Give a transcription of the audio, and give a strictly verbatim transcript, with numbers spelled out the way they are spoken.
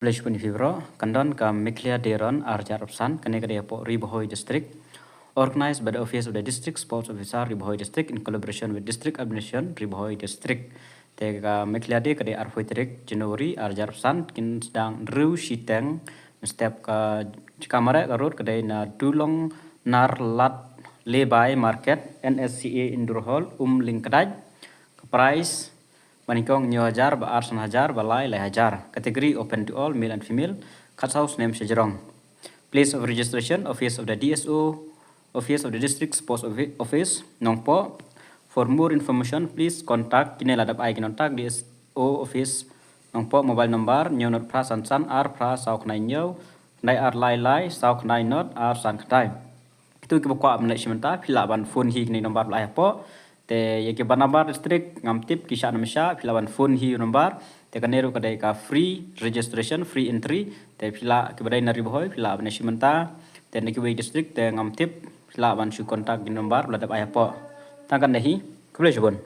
Khublei shibun ïa phi baroh. Kan don ka Meghalaya Day Run ar hajar arphew san, kane ka dei hapoh Ri Bhoi District. Organized by the Office of the District Sports Officer, Ri Bhoi District, in collaboration with District Administration, Ri Bhoi District. Te ka Meghalaya Day ka dei arphew tarik January ar hajar arphew san, kin sdang hynriew shiteng mynstep. Ka jaka mareh ka road ka dei na Dulong Narlat Lebai Market, N S C A Indoor Hall, Umlyngkdait. Ka prize ba nyngkong hynñiew hajar, ba ar san hajar, ba lai lai hajar. Category open to all, male and female, khatsaw snem shajrong. Place of registration, office of the D S O, office of the District Sports Offi-, Office, Nongpoh. For more information, please contact, kine la dep ai ki nontak, D S O Office, Nongpoh, mobile number hynñiew nod phra san san ar phra saw khyndai hynñiew, khyndai ar lai lai, saw khyndai nod ar san khyndai. Kito kiba kwah ban leit shim bynta, phi lah ban phone hi kine number ba la ai hapoh. Te ïa kiba nabar district ngam tip, ki shah ne ym shah, phi lah ban phone hi number. Te kane ruh ka dei ka free registration, free entry. Te phi lah, kiba dei na Ri Bhoi, phi lah ban shim bynta. Te na kiwei district te ngam tip, phi lah ban shu contact ki number ba la dep ai hapoh. Tang kane hi, khublei shibun.